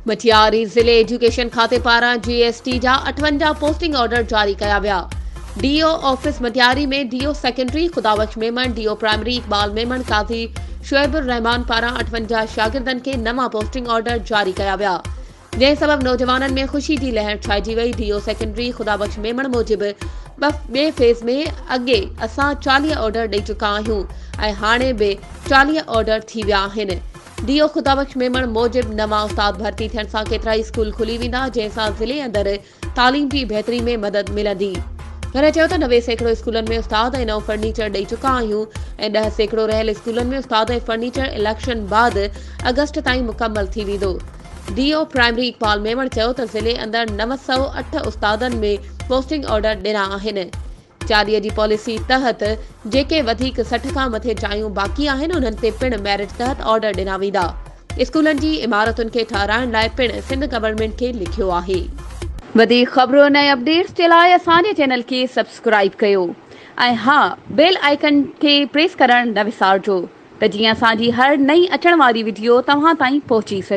مٽياري ضلعي ايجوڪيشن کاتي پاران جي ايس ٽي جا 58 پوسٽنگ آرڊر جاري ڪيا ويا. D O office Matiari ۾ D O secondary Khuda Bakhsh Memon, D O primary Iqbal Memon, Qazi Shoaib ur Rehman پاران 58 شاگردن کي نوان پوسٽنگ آرڊر جاري ڪيا ويا. جنهن سبب نوجوانن ۾ خوشي جي لهر ڇائجي وئي. D O secondary Khuda Bakhsh Memon موجب ٻئي فيز ۾ اڳي اسان 40 آرڊر ڏئي چڪا آهيون ۽ هاڻي به 40 آرڊر ٿي ويا آهن. ڊي او خدابخش ميمڻ موجب نوان استاد ڀرتي ٿيڻ سان ڪيترائي اسڪول کلي ويندا جنهن سان ضلعي اندر تعليم جي بهتري ۾ مدد ملندي. هن چيو ته 90% اسڪولن ۾ استاد ۽ نئون فرنيچر ڏئي چڪا آهيون ۽ 10% رهيل اسڪولن ۾ استاد ۽ فرنيچر اليڪشن بعد آگسٽ تائين مڪمل ٿي ويندو. D O primary Iqbal Memon چيو ته ضلعي اندر 908 استادن ۾ پوسٽنگ آرڊر ڏنا آهن. 40 جي پاليسي تحت جيڪي وڌيڪ 60 کان مٿي جايون باقي آهن انهن تي پڻ ميرٽ تحت آرڊر ڏنا ويندا. اسڪولن جي عمارتن کي ٺهرائڻ لاء پڻ سنڌ گورنمينٽ کي لکيو آهي. وڌيڪ خبرن ۽ اپڊيٽس جي لاء اسان جي چينل کي سبسڪرائيب ڪيو ۽ ها بيل آئيڪن کي پريس ڪرڻ نه وسارجو ته جيئن اسان جي هر نئين اچڻ واري وڊيو توهان تائين پهچي سگهي.